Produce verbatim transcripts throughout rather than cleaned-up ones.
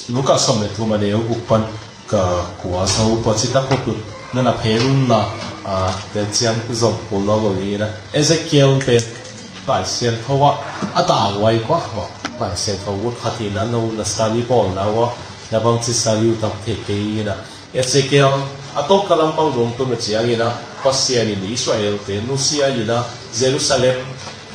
Luka sawm le thum a neu guk pan ka kua zo tua citak ko tut na na phe runna a te ciang zong pul lo lo ni na. Ezekiel pen Lai Siangtho ah a tavuai kua kua Lai Siangtho ut khat hi na, no na study pawl na ua na bang ci study uh tam thei kei na. Ezekiel a tawpna lampang dong tum a ciangin a Pasian in Israel te nusia in a Jerusalem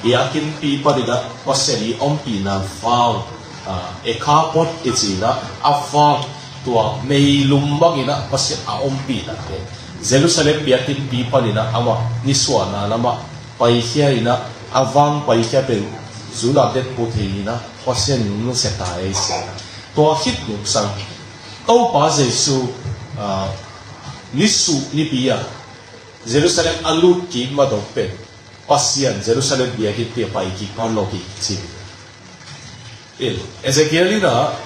biakinnpi panin a Pasian i ompihna vang, a, Ekapot i cina a vang tua meilum bangin a Pasian a ompihna te Jerusalem biakinnpi panin a amah nisuahna lamah paikhia in a, a vang paikhia pen Judah te pu thei in a Pasian in nusia ta ei sia. Tua khit nungsang Topa Jesu, a, nisuh nipi a Jerusalem a lut kik ma dong pen Pasian Jerusalem biakinn pi a pai kik pan lo kik ci. In, Ezekiel in a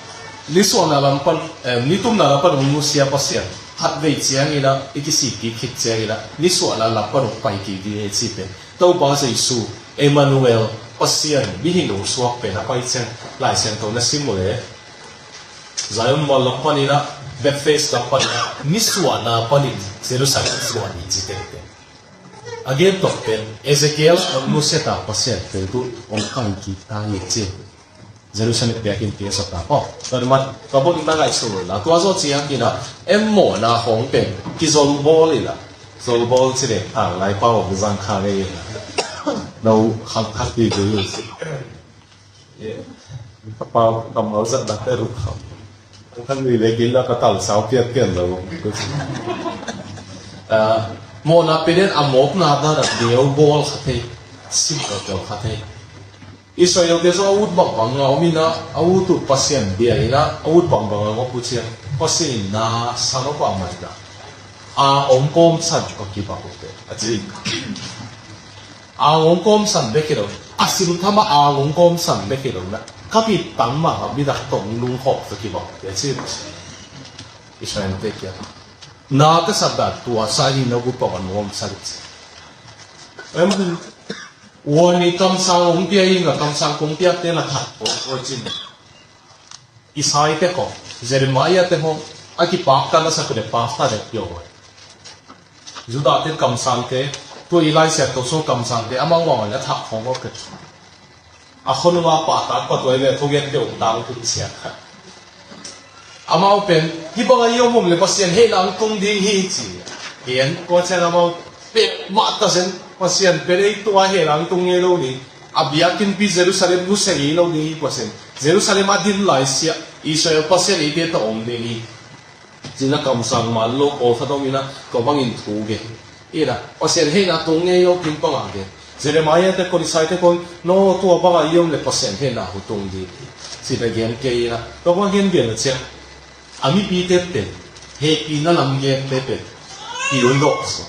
nisuahna lam pan, em, nitumna lam pan hong nusia Pasian khat vei ciangin a i kisik kik khit ciangin a nisuahna lam pan hong pai kik ding ei ci pen Topa Jesu Emmanuel, Pasian mihing hong suak pen a pai ciang Lai Siangtho na sim uh le Zion mual lam panin a, Bethpage lam panin a, nisuahna panin Jerusalem suah ni ci tengteng. A gen tawh pen Ezekiel a nusia ta Pasian pen tu hong kai kik ta hi ci. Jerusalem biakinn pi a sawt ta. Aw, tua duman tua bawk in na ngaihsun uh la. Tua zaw ciangin a, em mawhna hong pen kizolbawl in a. Zolbawl ci le, a, lai pau hong zang kha ngei in a. No khang khak ti gei uh ci. Ka pau, ka mau zat dak te ruk kham. Ang kan nui le gin la ka tal sau piat piat lo. Ah, mawhna pen a mawkna dan a deu bawl kha thei, sim bawl kha thei. Israel te zong a ut bangbang a om in a, a ut uh Pasian bia in a, a ut bangbang a ngop uh ciang Pasian in na sa lo pah mai ta. A om kawm san ka kibak uh te. A ci. A ngong kawmsan bek hi lo, a sim thama a ngong kawmsan bek hi lo na, ka pi tang mah a mi dak tong lung khawk ka kibang te ci. Israel te kia na ka sak dan tua sa hi na gu pawk an ngawm sa dik ci. Em, ua ni kamsang ong pia hi na kamsang kong pia te na khat ong oi cin. Isai te khong, Jeremiah te khong, a kipaktan a sak le paktan a pio. Judah te kamsang te, tua i Lai Siangtho sung kamsang te, amau ngawng a thak khong awk te. A khonung a pahtak patuai le thugen te um tang tung siak khat. Amau pen, hi bang a i om om le Pasian hehna ang tung ding hi ci. Gen, tua ciang amau pet mah ta zen, Pasian pen ei tua hehna ang tung ngei lo ni. A biakinnpi Jerusalem nusia ngei lo ding hi Pasian. Jerusalem a din lai siah Israel Pasian eite tawh om ding hi. Cina kamsang man lo pawlkhat om ina tua bangin thu gen. Ina Pasian hehna tung ngei lo ding pangah gen. Jeremiah te kon, Isai te kon, no tua bangah i om le Pasian hehna hu tung ding hi. Cina gen kei ina tua bang gen bian a ciang a mipite pen hehpihna lam gente pen i un dawh so.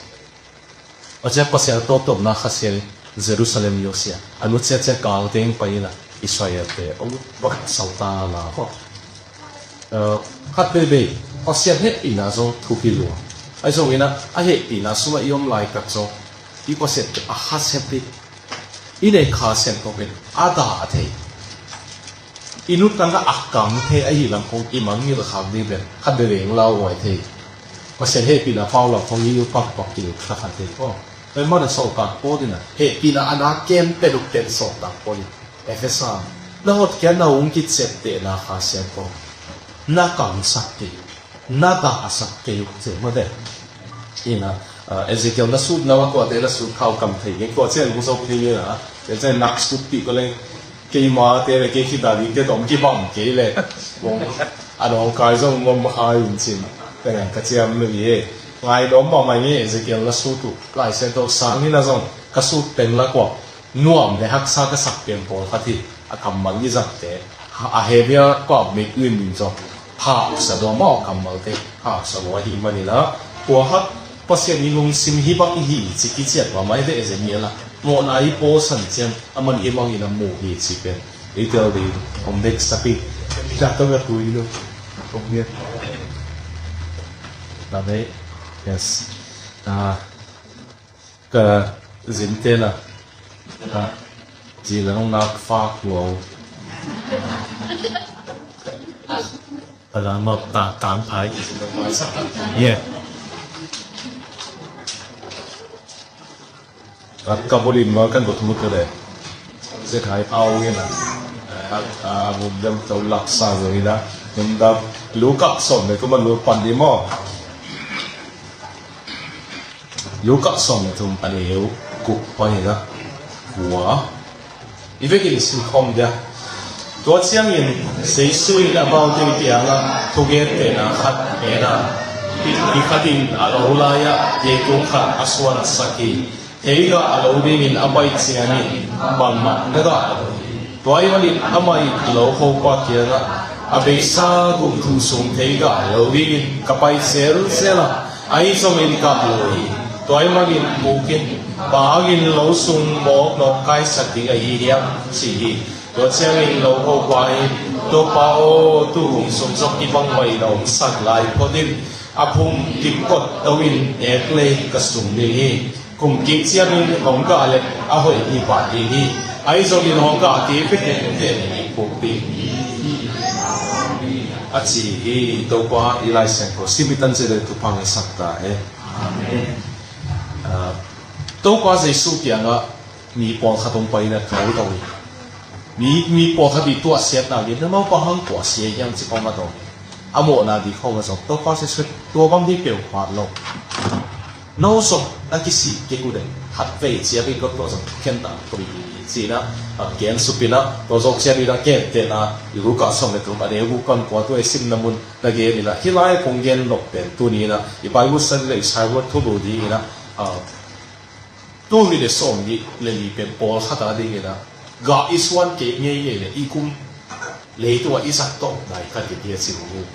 A ciah Pasian tawptawpna Kha Siangin Jerusalem i awsia. A nu ciacia kal teng pai ina Israel te a ut bak sau ta la khaw. Eh, khat veivei Pasian hehpihna zong thupi lua. Ahi zongin a hehpihna sungah i om lai tak zong i Pasian a kha siam pi. I nei Kha Siangtho pen a dah a thei. I nutang a kam thei ahi lam kong i mangngilh khak ding pen khat veivei ong lauhuai thei. Pasian hehpihna pau lam kong i pakpak kil kha khat thei ko. Pen mana sawltak Paul in a hehpihna a na kem pen uk pen sawltak Paul in Efesa na hotkhiatna ung kiciaptehna Kha Siangtho na kamsak kei. Na dah a sak kei uh ci mawte. Ina, ah, Ezekiel na sut na wa kuate na sut khau kam thei kei kuate a lungzok thei nge na. Te te nak sut pi ko le keima te le kei khita ding te tom kibam kei le. Wong a dong kai zong ngom hai un cin. Te ngan ka ciam lu ye. Ngai dom ba mai nge Ezekiel na sut uh. Lai Siangtho sang hi na zong ka sut peng la kua. Nuam le haksa ka sak pian pawlkhat hi. A kammal i zakte a hehpihna kua mit uimin zong hausa dua maw kammalte hausa lua hi manila. Kuakhat Pasian i lungsim hi bang hi ci kiciat va mai ve eze miala. Mawhna i pawlsan ciang a man hi bangin a muh hi ci pen i tel ding om bek sapi. Dak ka ve tui lo. Om bek. Dak ve. Yes. Ah. Ka zin te la ka zi la nong nak fak lua. Pala ma ta tang phai. Yeah. Kat ka bulin ma kan bot mut ka de. Se khai pau ngen a. A, a, mum dem tau lak sa zo ina. Mum dam lu kak som ne kuma lu pan di mo. Luka sawm le thum, a neu kuk pan ina kua i vekin sim khawm dia. Tua ciangin Jesu in amaute kiangah thugentehna khat ngen a, mi khatin a lo lai-ah theikung khat a suan a sak hi. Theigah a lo dingin a pai ciangin bangmah na gah lo hi. Tua ahih manin amah in a lo khopa kiangah, a beisa kum thum sung theigah a lo dingin ka pai zelzel a, ahi zongin gah lo hi. Tua ahih manin phuk in, bang hangin lo sung mawk nawngkaisak ding ahi hiam, ci hi. Tua ciangin lo khopa in, Topa aw, tu kum sung zong hih bang mah in a omsak lai phot in, a phung kipkot to in nek lei ka sung ding hi. Kum kik ciangin hong gah leh a hoih hi pah ding hi. Ahi zongin hong gah kei pek in, pek in phuk ding hi, a ci hi. Topa i Lai Siangtho sim i tan ciang thupha ngahsak ta hen. Amen. Ah, Topa Jesu kiangah mi pawlkhat hong pai in a thau to hi. Mi, mi pawlkhat i tuahsiatna in, "Amau bang hang tuahsia hiam?" ci khawm a to hi. A mawhna ding khawm a zong, Topa Jesu, tua bang ding peuhmah lo. No zong na kisih kik uh leh, khatvei ciangin kong tua zong khen ta ko hi, ci-in a, a gen suk in a, tua zawh ciangin a gentehna, Luka sawm le thum, a neu guk pan kua, tua i simna mun na gen in a, hih lai-ah kong gen nop pen tuni in a, i Bible study le i sermon thulu ding in a, a, tul nih le sawmnih le li pen pawlkhat a ding in a, gah i suan kei ngeingei leh i kum leitungah i zat tawh nai khat hi, a ci uh.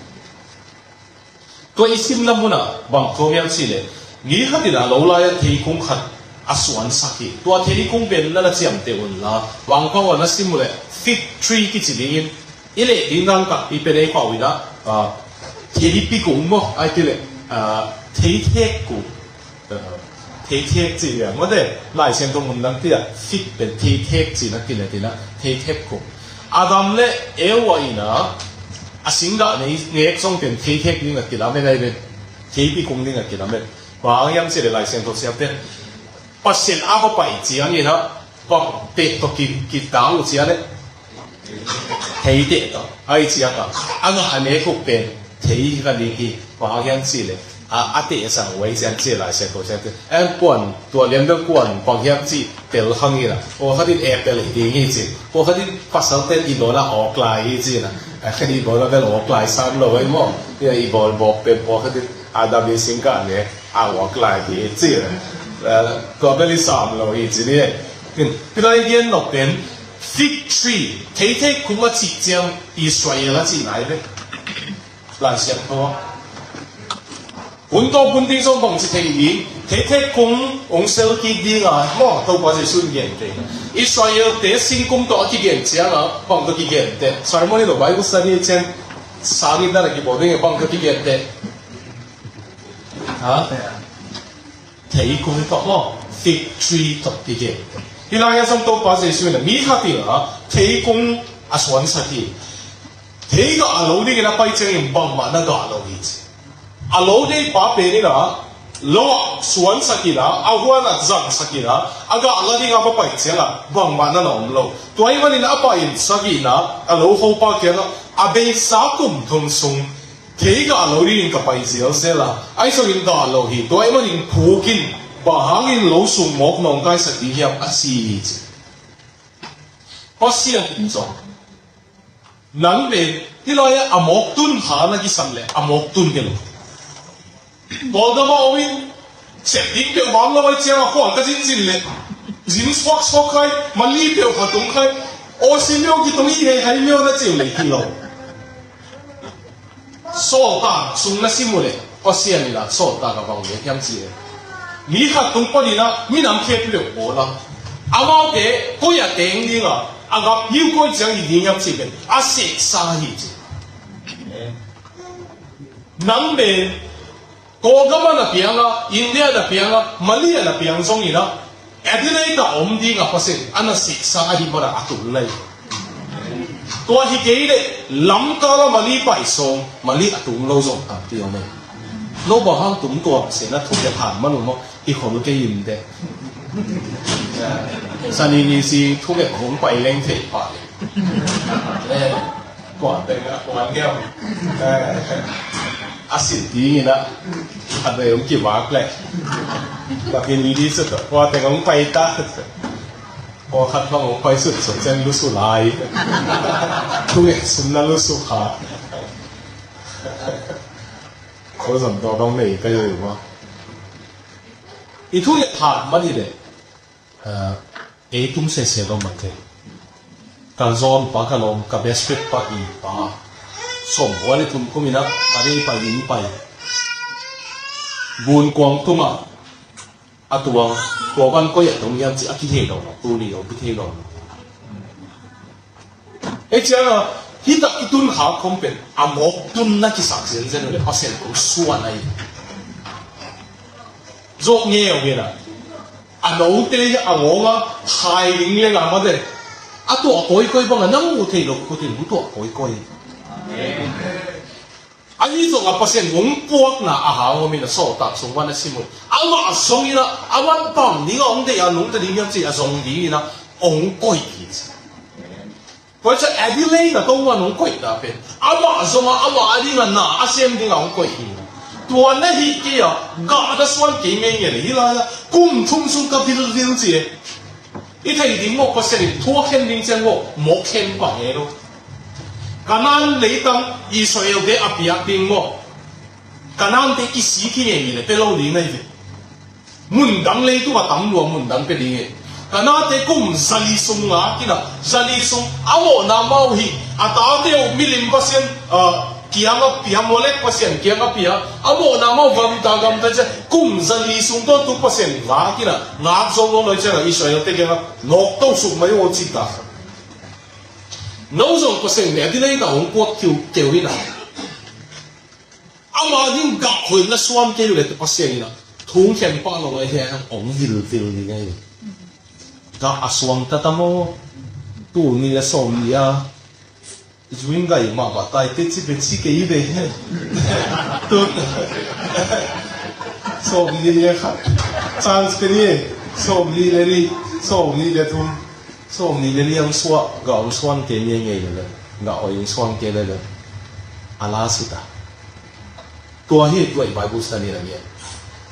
Tua i simna munah bang thuam hiam cih leh, mi khat in a lo lai-ah theikung khat a suansak hi. Tua theikung pen na na ciamteh un la, bang bang a na sim uh leh fig tree kici dingin, i leh ding dan khat i pen ei pau in a, ah, theipi kung maw, ahih kei leh, ah, theithek kung. Theithek cih liang mate, Lai Siangtho mun dang ciah fig pen theithek cih na kileh in a, theithek kung. Adam le Eva in a, a singgah nei nek zong pen theithek ding a kilamen ahi ven. Theipi kung ding a kilamen. Bang hang hiam cih leh Lai Siangtho siamte, Pasian a va pai ciangin a, bang teh tawh ki, kitang uh ciang leh, thei teh tawh. Ahih ciangin a, a ngah a nek uh pen thei hi ka ning hi, bang hang hiam cih leh, a, a teh sang uh ahih ciang ci Lai Siangtho siamte. En kuan, tua lian bel kuan bang hiam cih tel hang in a, pawlkhat in apple hi ding hi ci, pawlkhat in pasalte'n i bawl a awk lai hi ci in a, a khat in i bawl a bel awk lai sam lo ahi maw. Tua i bawl bawk pen pawlkhat in Adam in singgah nek a awk lai hi ci in a, eh, tua bel i sam lo hi ci ni. Tua i gen nop pen fig tree, theithek kung a cih ciang Israel a cihna hi ve. Lai Siangtho ah, hun tawp hun ding zong bangci thei ding, theithek kung hong sel kik ding a maw, Topa Jesu in gen thei. Israelte singkung tawh a kigen ciangin bang tawh kigen teh, sermon hi lo, Bible study ciang sangin dan a kibawl ding, bang tawh kigen teh. Ha? Theikung tawh maw, fig tree tawh kigen. Hih lai-ah zong Topa Jesu in a, mi khat in a theikung a suansak hi. Theigah a lo dingin a pai ciangin bangmah na gah lo hi ci. A lo deipa pen in a, lo ah suansak in a, a huan ah zangsak in a, a gah la ding a va pai ciangin bangmah na na om lo. Tua ahih manin a pai in sagihna, a lo khopa kiangah, a beisa kum thum sung theigah lo dingin ka pai zelzel a, ahi zongin gah lo hi. Tua ahih manin phuk in, bang hangin lo sung mawk nawngkaisak ding hiam, a ci hi ci. Pasian in zong, nang pen hih lai-ah a mawk tun kha na kisam leh a mawk tun kei lo. Kawlgam ah om in, sep ding peuh bang lo ahih ciangin khual ka zinzin leh, zin suaksuak khai, mali peuh kha tung khai, aw si myo kitung hi hei hai myo na ci uh leh hi lo. Sawltak sung na sim uh leh, Pasian in a sawltak a bang gen hiam cih leh, mi khat tung panin a minam khempeuh bawl a, amaute koi a teng ding a, a gam hiu koi ciang hi ding hiam cih pen a seksa hi ci. Nang pen Kawlgam ah na piang a, India ah na piang a, Mali ah na piang zongin a, Adelaide ah om ding a Pasian a na seksa ahih manin a tul lai. Tua hi kei leh lamkal a mali pai sawng, mali a tung lo zong tampi om e. No bang hang tung tuam se na thunget han man uh maw, i khol kei in de. Sani ni si thunget hong pai leng thei pah le. Kuan teng a kuan ngiam. A sin dingin a, a dei hong kivak le. Lakin ni di sut a, kuan teng hong pai ta. Pawlkhat bang hong pai sutsut ciang lusu lai. Thunget sung na lusu kha. Ko zong tawh dong nei ka hi uh maw. I thunget han man hi leh, ah, ei tung sese lo mah thei. Ka zawn pa ka lawm, ka best friend pa i pa. Sawmkua le thum kum in a, a dei pai in pai. Gunkuang tungah a tuang, tua pan koi ah tung hiam cih a kithei lo lo, tuni lo kithei lo lo. Ei ciang a, hih tak i tun khak khawng pen a mawk tun na kisak zenzen uh leh Pasian kong suan ahi. Zawh ngeu hi na. A note hi a ngawng a, khai ding le lam a de. A tuah kawikawi bang a, nang muh theih loh khutin hong tuah kawikawi. Ahi zongin Pasian hong puakna a hang om in a, sawltak sung van a sim uh. Amah zongin a, a van pam ding a hong deih a, nungta ding hiam cih a zong dingin a hong koih hi ci. Tua ciang Adelaide na tong van hong koihna pen, amah zongin a, amah a ding a na a sem ding a hong koih hi. Tua na hih kei a, gah na suan kei ngeingei le hi lai a, kum thum sung ka vilvil ci e. I thei ding maw, Pasian in thu a khen ding ciang maw, mawk khen pah nge lo. Kanaan leitang Israelte a piak ding maw. Kanaante kisik hi ngeingei le, pia lo ding na hi ve. Mun dang leitung a tam lua, mun dang pia ding e. Kanaante kum zali sung ngak in a, zali sung a mawhna amau hi, a tate uh milim pasian, ah, kiang a pia, Molek pasian kiang a pia, a mawhna amau gamta gamta ciang, kum zali sung tawh tu pasian ngak in a, ngak zo lo lo ciang a, Israelte kiang a nawk to suk mai uh ci ta. No zong Pasian ne a dinei ta hong kuak kiu keu in a. Amah ding gah hoih na suan kei uh leh Pasian in a, thu hong khen pah lo lo hi a, hong vilvil ding ahi. Gah a suang ta ta maw. Tuni le sawm ni a, zuing gai mah mah tai te ci pe ci kei ve. Tu sawm ni le khat chance pe ni, sawm ni le ni, sawm ni le thum. Sawm ni le li ang suah, gah ang suan kei ngeingei le le, gah hoih ang suan kei le le, a la si ta. Tua hi, tua i Bible study na nge.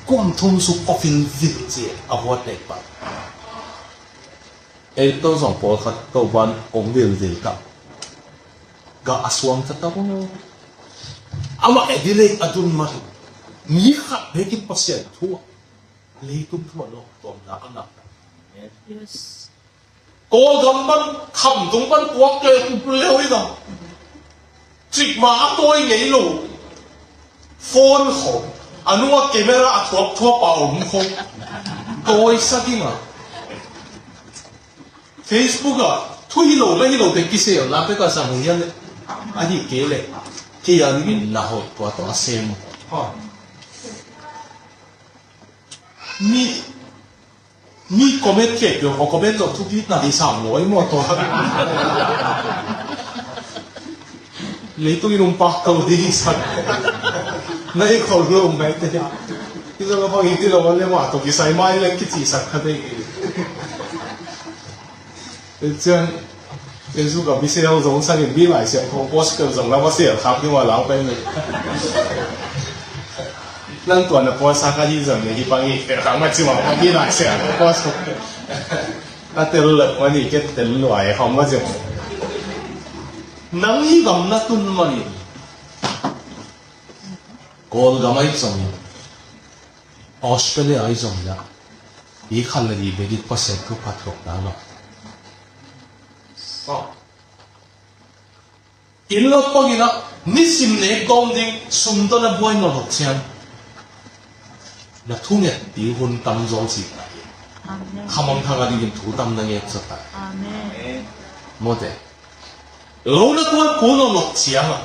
Kum thum suk ko vilvil ci a huat nek pa. Ei to zong pawlkhat to ban ong vilvil ta. Gah a suang ta ta bo. Amah e di lek a dun man. Mi khat bekin Pasian thu a. Leitung thu a lo tuamna a ngah. Yes. Kawlgam pan, khamtung pan puak kei tuk leu hi na. Cikmah a tawi ngei lo. Phone khawng, a nungah camera a thuapthuap a om khawng, tawisak ing a. Facebook ah thu hi lo na hi lo te kisel na pek a sang hian le. Ahi kei le. Kei a dingin na hoih tua tawh a sem. Ha. Mi Mi comment kei peuh, ko comment zong thupitna hi sam ngawi maw tawh. Leitung in um pak ko ding hi sak. Na i khol lo um ngai te. Hi zong a bang hi ti lo le mah tawh kisai mai le kici sak kha te. Cian Facebook a misel zong sangin mi Lai Siangtho post keu zong la va sel khak ding ua lau pen. Nang tua na post a ka hi zong le hi pang hi, tel khak ma ci ma ka mi Lai Siangtho post. Ka tel lak ma ni ke tel lua e kham ma ci. Nang hi gam na tun ma ni. Kawlgam ai zong. Australia ai zong ya. Hi khan le hi begit Pasian thu phat kok na lo. Inn lo pangin ah nisim nek gawm ding sum tawh na buai nawn loh ciang na thunget ding hun tam zaw ci. Amen. Khamang thang a dingin thu tam na ngek zaw ta. Amen. Mawte. Lo na tuan kul nawn loh ciang ah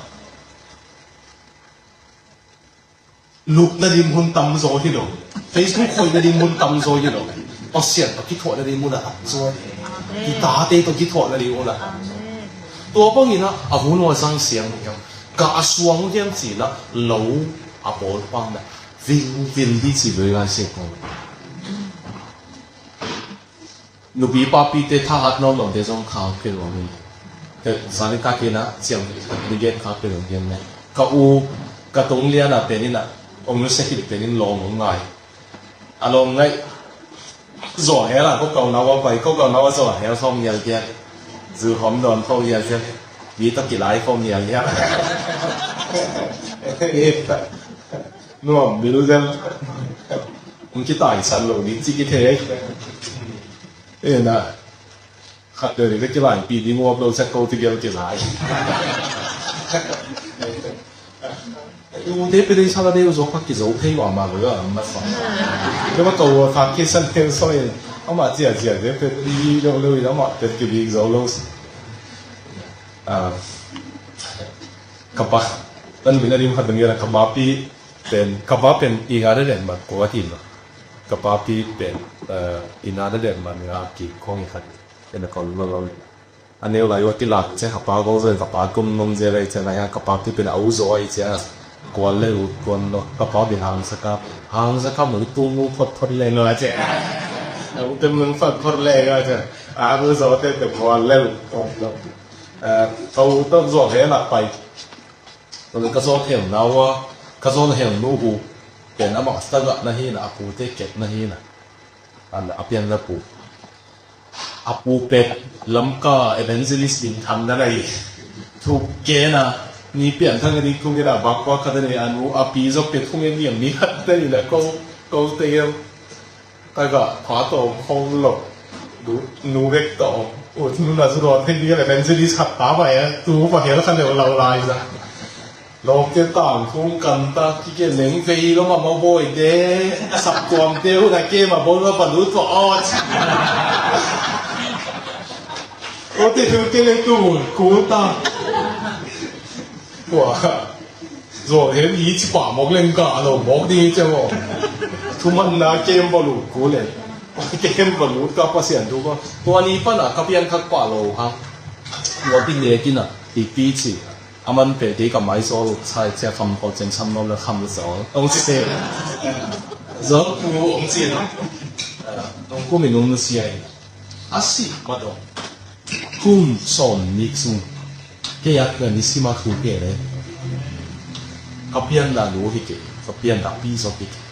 luk nading hun tam zaw hi lo. Facebook khoih nading hun tam zaw hi lo. Pasian tawh kithuah nading hun a tam zaw hi. Amen. I tate tawh kithuah nading hun a tam zaw. Amen. Tua bangin ah a hun uh a zang siang hiam, gah a suang hiam ci-in ah lo a bawl pah in ah vingving dih ci lo i lai siang kong. Nupi papite thahat nawn lote zong khak peuh lo hi. Sani takin ah ciang ni gen khak peuh lo gen ne. Ka u, ka tung lian a pen in ah ong nusia khit pen in lawng ong ngai. A lawng ngai. Zuau hel a, ko kau nau a pai, ko kau nau a zuau hel khawm ngial kiak. Zu khawm dawn khawm ngial kiak. Mi tawh kilai khawm ngial kiak. Nuam bil zel. Ong kitaisan lo ding ci kithei. Ena. Khat deuh ding kilaipi ding uap lo sak ko tigel kilai. Tute pede i sala deuh zo kha kizo thei mahmah lo a masa. Kei ma ko a kha kisan thei so in. Ama zia zia deuh pede i lo lo in ama pede kibik zo lo. Ah, ka pa. Tan bin a rim khat dang ia ka pa pi pen, ka pa pen i nga de den mat ko a tin lo. Ka pa pi pen, eh, i nga de den mat nga ki khong i khat. Pen a ko lo lo. A neu lai ua kilak ciang ka pa ko zen ka pa kum nom zel lai ciang lai a ka pa pi pen a u zaw ai ciang. Kual le ut kuan lo ka pa pi hang sa kap. Hang sa kap lo tung u phot phot le lo a ciang. A u tem nung phot phot le lo a ciang. A u zaw te te kual le ut kuan lo. Eh, ka u tawh zaw he lak pai. Ka zaw hel nau a, ka zaw hel nu hu. Pen a mak sa gah na hi na a pu te ket na hi na. An a pian na pu. A pu pet Lamka evangelist ding tham na lai. Thuk kena ni pian thang a ding thung kena bak bak khat a nei a nu a pi zok pet thung en liam ni khat a nei la ko ko te em. Ka ga pha to khong lo. Du nu vek to. Ut nu na zu ron thei ding a le evangelist khat ta bai a tu pa hel khat le lo lai za. Lawmte tangthung kan ta, kike leng vei lo mah mawbawi de, saptuamte hun a kem a bawl lo palut pah awt. Awte thute le tu kul ta. Kua kha. Zaw hem i ci pah mawk leng gah lo mawk ding i ci maw. Thumanna kem balut kul le. Kem balut ka Pasian thu ka. Tua ni pan a ka pianthak pah lo hang. Tua ti lek in a, i pi ci. A man peh kei ka mai zawl uh sai cia kham ko ceng sam nom le kham zawl. Ong ci se. Zawl pu ong ci na. Ong kum in ong nusia in. A si ma dong. Kum sawm nik sung. Kei a ka ni si ma thu kei le. Ka pian na lu hi kei. Ka pian na pi zaw hi kei.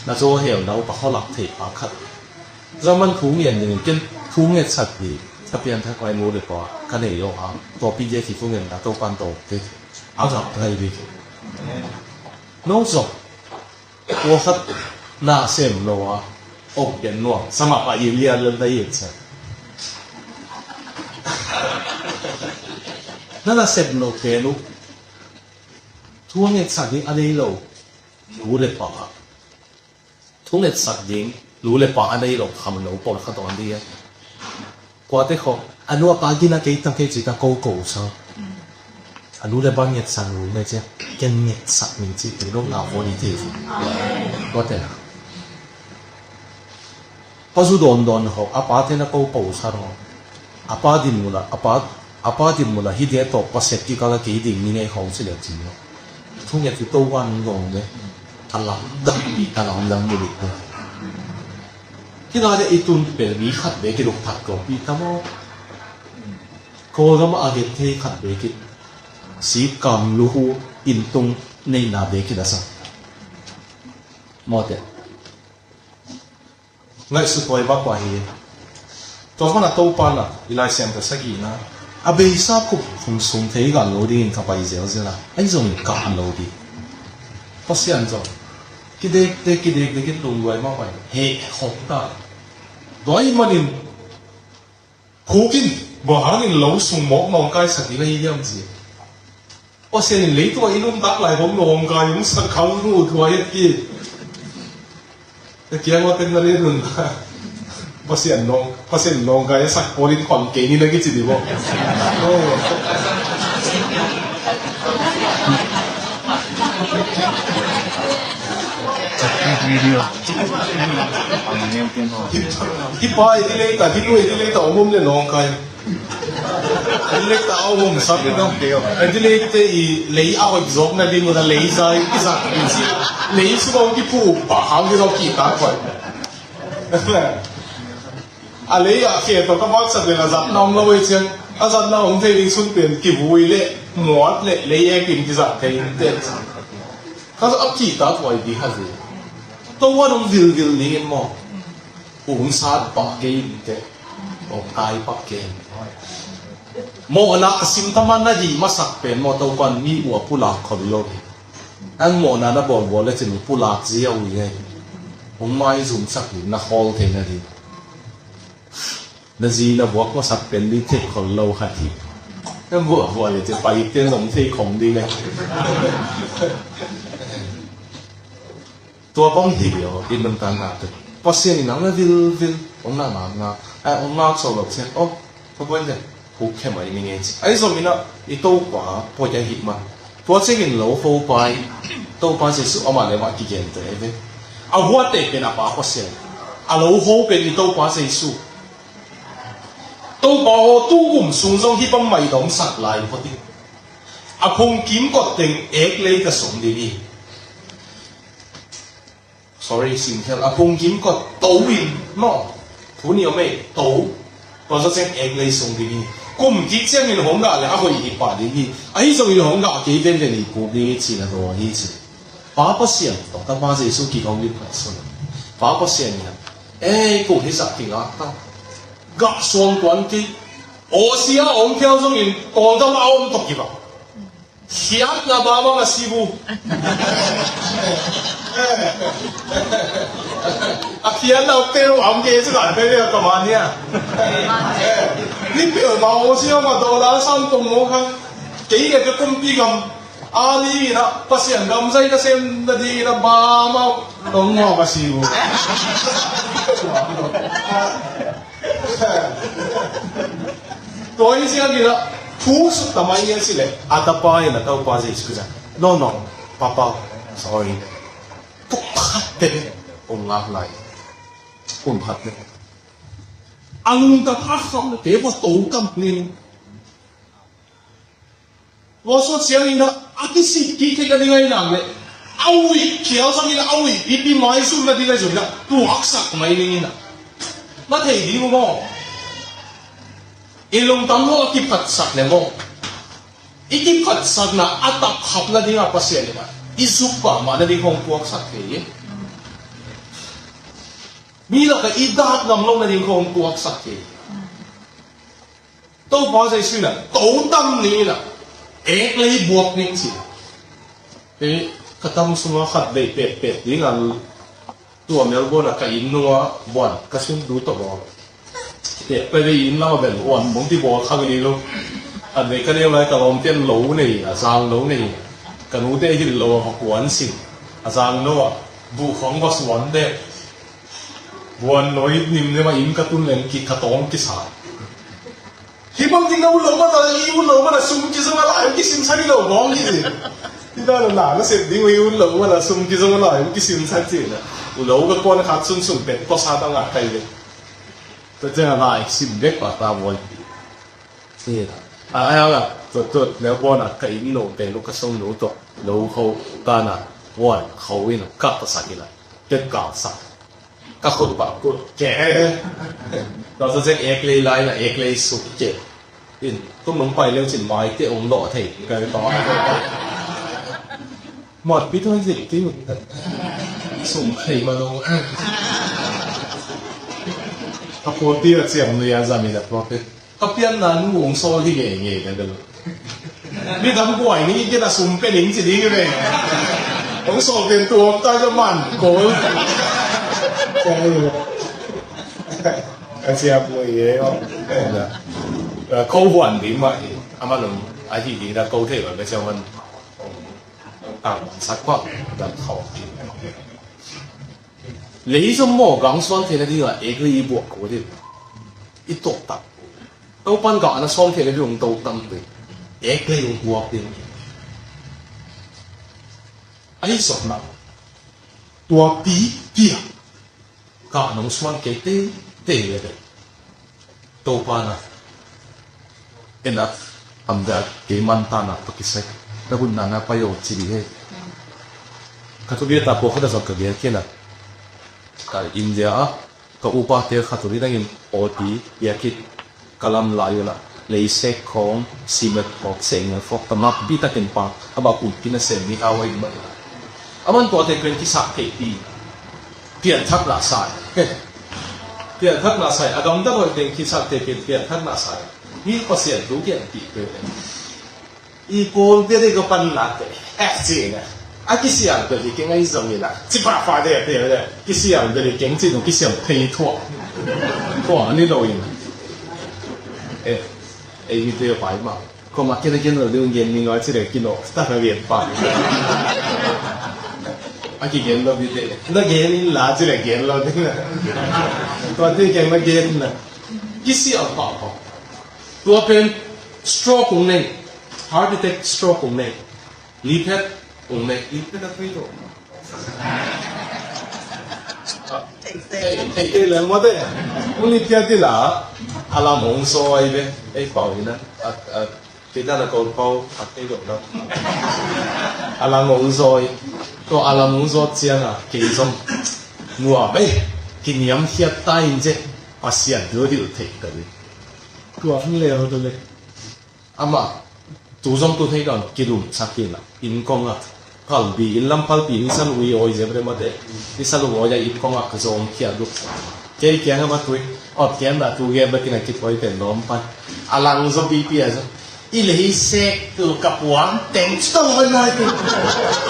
Na zaw hel na upa kholak thei pa khat. Zaman thu ngen ding ken thu ngetsak ding. Ka pianthak lai nu le pa ka nei lo a. Tua pi je ki thu ngen da to pan to ke. A gap thai ding. No zong. Tua khat na sem lo a. Ok ken nuam. Sama pa i lia le da i sa. Na na sem lo ke nu. Thu ngetsak ding a nei lo. Nu le pa. Thu ngetsak ding, nu le pa a nei lo kham lo pawlkhat awn ding a. Kuate khawng, a nu a pa gina kei tang kei ci ta ko ko sa. A nu le pa ngetsak lo mei cia, ken ngetsak ning ci, tu lo na ko ni te. Kuate. Pa zu dawn dawn khawng, a pa te na ko po sa lo. A pa din mula, a pa, a pa din mula hi dia tawh pasek kikal a kei ding ni ngei khawng ci le cin lo. Thu nget tu to wan ngawng le. A lam dang pi, a lam dang mu lik le. Kina le i tun pel mi khat be ki luk phat ko pi ta maw. Kawlgam a get thei khat be ki. Si kam lu hu in tung nei na be ki da sa. Maw te. Ngaihsut huai bak uh ahi. Tua hmana Topa na i Lai Siangtho sagihna a beisa kup hong sum thei gal lo dingin ka pai zelzel a, ahi zongin ka han lo ding. Pasian zong kidekte kidekte kitung luai mah pai heh khop ta. Tua ahih manin Khukin bang hangin lo sung mawk nawngkaisak ding ahi hiam ci. Pasian in leitung a i nuntak lai bawm nawngkai hong sak khang hnu thuai a ki. Ka kiang aw tek na len un. Pasian nawng, Pasian nawngkai a sak pawl in khon kei ni na kici dih bawm. Hi pa i di leita, hi nu i di leita, om om le nawngkai. An lek ta a om sak in dong. An ti lek te i lei a hoih zawk na ding uh na lei zai i zak in si. Lei suk a om ki phu pa hang ki zawk ki ta koi. A lei a khe tawh ka maksak le a zatna om lo ei ciang. A zatna om thei ding sun pen kivui le muat le lei e kim kizat thei in te. Ka a ki ta koi di ha zi. Tua wan om vilvil ding in maw. Hong sat pah kei in teh, hong kai pah kei in. Mawhna a sim taman na hih masak pen maw Topan mi uh a pulak khol lo hi. An mawhna na bawlbawl le cin pulak zia uh hi. Hong maizumsak hi na khawl thei na ding. Na zi na buak masak pen ding thei khol lo khat hi. Na buakbuak le cin pai ten zong thei khong ding le. Tua bang hi lio, i nuntakna te. Pasian in nang na vilvil, hong na ngakngak, ai, hong ngak sawh lo ciang, oh, tua buai te, huk khe mai ni ngei ci. Ai zom ina, i Topa, poi ahih man. Tua ciangin lo ho pai, Topa Jesu amah le amah kigen te ve. A huat te pen a pa Pasian. A lo ho pen i Topa Jesu. Topa aw tu kum sung zong hih bang mai dom sak lai phot in. A phungkim kot teng ek lei ka sung ding hi. Sorry, singkhel a phungkim kua to in maw? Thu ni om ei, to. Tua zawh ciang ek lei sung ding hi. Kum kik ciangin hong gah le a hoih hi pah ding hi. Ahi zongin hong gah kei venven hi puk ding hi cih na dawn hi ci. Pa Pasian tawh Tapa Jesu kik hong lim khat sun. Pa Pasian hi a. Ei, kung hi zah kingak ta. Gah suang tuan kik. Aw sia a om phial zongin Kawlgam a om tawh kibang. Khiatna bamang a si bu. A khiatna peuh a om kei cu kan peuh peuh a ka mah nia. Ni peuh ma aw si a ma dollar san tong maw kha. Kei le ka kumpi gam a dingin a Pasian gam zai ka sem na dingin a bamang tong maw ka si bu. Tua hi ciangin a thu suk ta mai ngian si leh a tapa in a Topa Jesu Khrist a, no, no, Papa, sorry. Tuk khat te hong ngak lai. Kum khat te. A lungtang a kham te va to kam ning. Tua suak ciangin a, a kisik kik theih nading ahi nak leh a uih khial zongin a, a uih pipi maizum nading ahi zongin a, tuaksak mai dingin a, na thei ding uh maw? I lungtang maw a kiphatsak le maw? I kiphatsakna a takkhap nading a Pasian in a, i zuk pah mah nading hong puaksak thei hi. Mi lakah i dak ngam lo nading hong puaksak thei hi. Topa Jesu in a, to tam ni in a, ek lei buak ning ci. Ei, ka tam sunga khat bei petpet ding a, tua Melbourne a ka inn nunga buan ka sin du tawh bawl. Tek pai bei inn lama bel uan bong ti bawl kha ka ni lo. A bei ka neu lai ka lawm ten lo nei, a zang lo nei. Ka nu te hin lo a kuan sin. A zang lo a, bu khong va suan te. Buan noi nim nema inn ka tun leng ki ka tawng kisa. Hi bang ding na un lo mana, i un lo mana sum kizong a lai kisin sa hi lo bawng hi si. Hi na na na sep ding i un lo mana sum kizong a lai kisin sa si na. Un lo ka kuan khat sun sum pet ko sa ta nga kai ve. Ta chen a lai sim bek pa ta boi. Ni na. A ai a la. Tot tot leo bon a ka inn lo te lo ka song lo to. Lo ho ta na. Wan ho in ka ta sa ki la. Tet ka sa. Ka khut pah kut ke. Tua zawh ciang ek lei lai na ek lei suk ke. In kum nong pai leu cin mai te ong lawh thei. Ka tawh. Mawt pi tuan zik ti. Sum thei ma lo. Ka puan ti a ciam nui a zam i da puak te. Ka pianna nu hong sawl hi ngeingei na bel. Mi dam kuai ni kei na sum pe ning ci ding hi ve. Hong sawl pen tuam ta ka man. Ko. Ka siap ngeingei om. Ko huan ding mah hi. A man om. A hi ding na ko thei wan ka siap man. Ang sak pa. Dam khawh. Lei zom maw gang suan theihna dingah ek lei i buak kul hi. I tawh tak. Topan gah na sawm theihna ding hong to tam hi. Ek lei hong buak ding. Ahi sawkna. Tua pi pi ah. Gah nong suan kei te te le le. Topa na. Ena, amda kei man ta na pa kisai. Na bun na na pa yo ci di he. Ka tu bia ta po kha da zot ka gel kena. Ka India a, ka upa te kha tu di dangin oti, ya kit, ka lam lai ula. Leisek khong, simet khong, seng khong, ta map bi ta ken pa. Aba kun kina seng ni awai ma. Aman tua te kuen kisak te ti. Pianthak na sai. Pianthak na sai. A gamdang hoih teng kisakte pen pianthak na sai. Hih Pasian thu kiangpih peuh. I Paul te dei ka pan nak te. Eh, ci na. A kisiam bel hi keng ahi zong hi na. Ci pahpah dei a te dei. Kisiam bel hi keng ci nung kisiam thei thuah. Thuah ni lo hi na. Eh, ei hi te pai ma. Koma kena gen lo ding gen ning a ci le kino. Ta ka gen pa. A ki gen lo bi te. Na gen in la ci le gen lo ding na. Tua te keng na gen na. Kisiam pahpah. Tua pen stroke ung nei. Heart attack stroke ung nei. Liphet ung nei. Liphet a tui lo. Ei, ei, leng mate. Uli pia ti la. Alam hong so ai be. Ei pau ina. At, at, kita na kol pau. At ei dok na. Alam hong so ai. To alam hong so ciang a. Kei zong. Nua be. Kiniam hiat ta in je. Pasian du diu thei ka di. Tua hong le ho to le. Ama, tu zong tu thei don, kidum sak kina, inn kong a, palpi, inn lam palpi, ni sa lu i oi zem re mate, ni sa lu oi a inn kong a, ka zong kia duk. Kei kiang a ma tui, ot kiang da tu gen ba kina kipoi pen lom pan. A lang zo pipi a zo. I le hi sek tu ka puang, teng tu tong oi lai tu.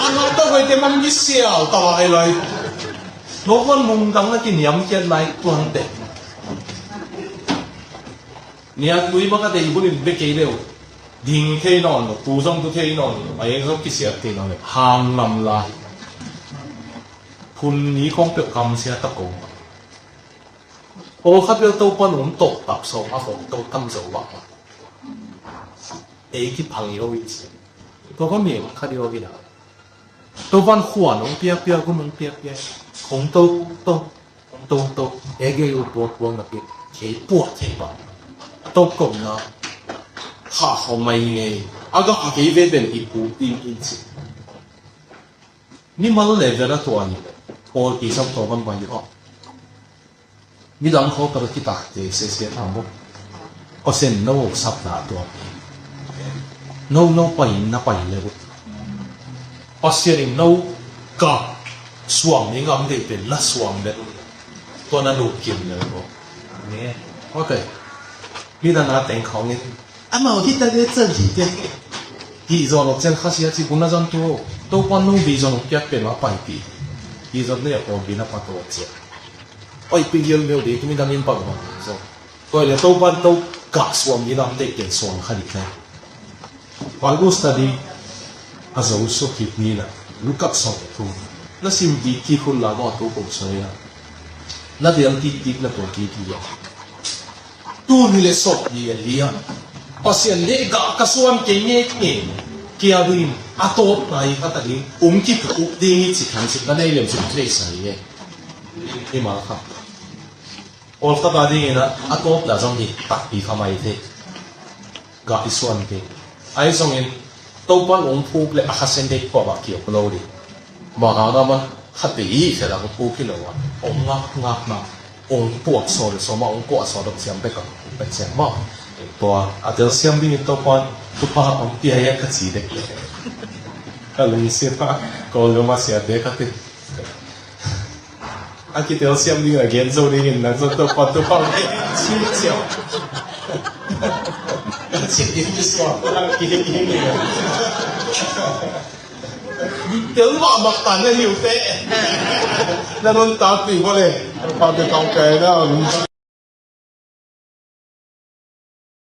A lang tong oi te man ki sial tong oi lai. No kon mung dang na kiniam kiat lai tuan te. Nia tui maka te i bunin be kei leu. Ding thei nawn lo, tu zong tu thei nawn lo, a eng zong kisiat thei nawn lo. Hang nam lai. Phun ni kong peuh kam sia ta ko. Ko khat bel to pan um to tap so, a ko to tam zo bak. Ei ki phang i lo i ci. Ko ko mi khat i lo i na. Topan khua nong piakpiak, gun nong piakpiak. Kong to, to, kong to, to. Ege u puak puak na pi. Kei puak thei pa. To kong na. Ha ho mai ngei. Aga ha kei ve ben i pu ting in si. Ni mal le ve na tua ni. Paul ki sam to ban ban ni ho. Midang khawng pal kitakte sese tham bawk. Pasian no sapna tua. No no pai na pai le bawk. Pasian in no ka suang ni ngam dei pen na suang le. Tua na nu kim le bawk. Amen. Ok. Midang na teng khawng in. Amau hi ta de chan hi te. Hi zon ok chen khasia ci buna zon tu. Topan no bi zon ok piak pen ma pai pi. Hi zon ne ok bi na pa to chen. Oi, pi gil meu de, tumi dangin pang bang. So, koi le to pan to ka suam ni lam de ken suam kha dik na. Bible study a zo so kit ni na. Luka so tu. Na sim di ki khun la mo to ko so ya. Na diang ti ti na to ki ti ya. Tu ni le so ni ya lia. Pasian le ga ka suam ke nge nge. Kia duin a to nai kha ta ding. Um ki pu ding i ci khan si ka nei lem si tre sa ye. Hi ma kha. Oltapa dingin a, a tawpna zong hi takpi kha mai thei. Gah i suan thei. Ahi zongin Topan ong phuk le a khasen dei pawh a kiok lo ding. Bang hang a man khat vei i fel a ong phuk hi lo a, ong ngak ngak na, ong puak saw le sawma ong puak saw dok siam bek a, bek siam maw. Tua a telsiam dingin Topan tupa ong pia ia ka ci dek le. Ka lungsim a, ko lo ma sia dek a ti. A kitel siam ding a gen zo ding in nang zong to pan to pau le ci ciau. Ci ding ki suak a ki ding in. Tel mah mak tan na hiu te. Na nun ta pi ko le. Pa te tong kai na.